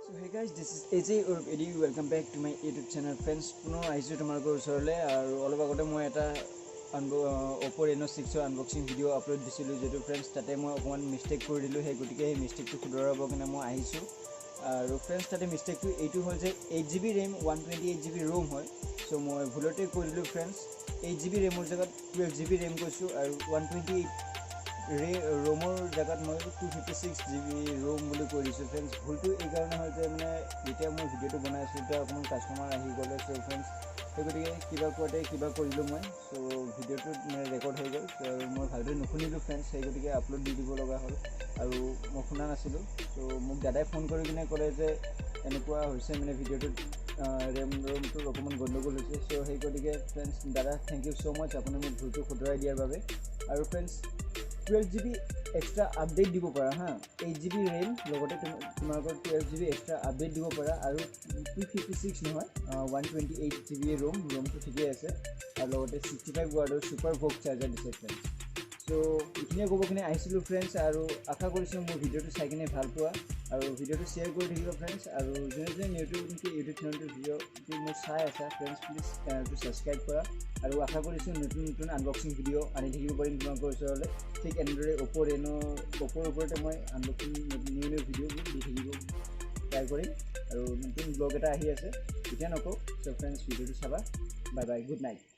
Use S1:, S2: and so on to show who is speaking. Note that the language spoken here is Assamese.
S1: So hey guys, this is AJ or Eddie. Welcome back to my YouTube channel, friends. পুনৰ আহিছোঁ তোমালোকৰ ওচৰলৈ। আৰু অলপ আগতে মই এটা অ'প' ৰেন' 6ৰ আনবক্সিং ভিডিঅ' আপলোড দিছিলোঁ, যিটো ফ্ৰেণ্ডছ তাতে মই অকণমান মিষ্টেক কৰি দিলোঁ। সেই গতিকে সেই মিষ্টেকটো শুধৰাবৰ কাৰণে মই আহিছোঁ। আৰু ফ্ৰেণ্ডছ, তাতে মিষ্টেকটো এইটো হ'ল যে 8 GB RAM, 128 GB ROM হয়। চ' মই ভুলতে কৈ দিলোঁ ফ্ৰেণ্ডছ, 8 জি বি ৰেমৰ জেগাত 12 জি বি ৰেম কৈছোঁ আৰু 128 ৰোমৰ জেগাত মই 256 GB ROM বুলি কৈ দিছোঁ। ফ্ৰেণ্ডছ, ভুলটো এইকাৰণে হ'ল যে মানে যেতিয়া মই ভিডিঅ'টো বনাই আছিলোঁ, তেতিয়া অকণমান কাষ্টমাৰ আহি গ'লে। চ' ফ্ৰেণ্ডছ, সেই গতিকে কিবা কোৱাতে কিবা কৰিলোঁ মই। চ' ভিডিঅ'টোত মানে ৰেকৰ্ড হৈ গ'ল। চ' মই ভালদৰে নুশুনিলোঁ ফ্ৰেণ্ডছ, সেই গতিকে আপলোড দি দিব লগা হ'ল আৰু মই শুনা নাছিলোঁ। চ' মোক দাদাই ফোন কৰি কিনে ক'লে যে এনেকুৱা হৈছে, মানে ভিডিঅ'টোত ৰেম ৰোমটোৰ অকণমান গণ্ডগোল হৈছে। চ' সেই গতিকে ফ্ৰেণ্ডছ, দাদা, thank you so মাছ, আপুনি মোক ভুলটো শুধৰাই দিয়াৰ বাবে। আৰু friends, 12 G B extra update দিব পাৰা হা। 8 জি বি ৰেম লগতে তোমালোকৰ 12 জি বি এক্সট্ৰা আপডেট দিব পাৰা। আৰু 256 নহয়, 128 GB ROM, ৰোমটো ঠিকেই আছে। আৰু লগতে 65 ৱাটৰ ছুপাৰ ভুক চাৰ্জাৰ দিছে ফ্ৰেণ্ডছ। চ' এইখিনিয়ে ক'ব কিনে আহিছিলোঁ ফ্ৰেণ্ডছ। আৰু আশা কৰিছোঁ মোৰ ভিডিঅ'টো চাই কিনে ভাল পোৱা আৰু ভিডিঅ'টো শ্বেয়াৰ কৰি থাকিব ফ্ৰেণ্ডছ। আৰু যোনে যোনে নতুনকৈ ইউটিউব চেনেলটোৰ ভিডিঅ'টো মোৰ চাই আছা ফ্ৰেণ্ডছ, প্লিজ চেনেলটো ছাবস্ক্ৰাইব কৰা। আৰু আশা কৰিছোঁ নতুন নতুন আনবক্সিং ভিডিঅ' আনি থাকিব পাৰিম তোমালোকৰ ওচৰলৈ। ঠিক এনেদৰে অ'প' ৰেন' অ'প'ৰ ওপৰতে মই আনবক্সিং নিউ নিউ ভিডিঅ'বোৰ দি থাকিব ট্ৰাই কৰিম। আৰু নতুন ব্লগ এটা আহি আছে, এতিয়া নকওঁ। চ' ফ্ৰেণ্ডছ, ভিডিঅ'টো চাবা। Bye bye, good night.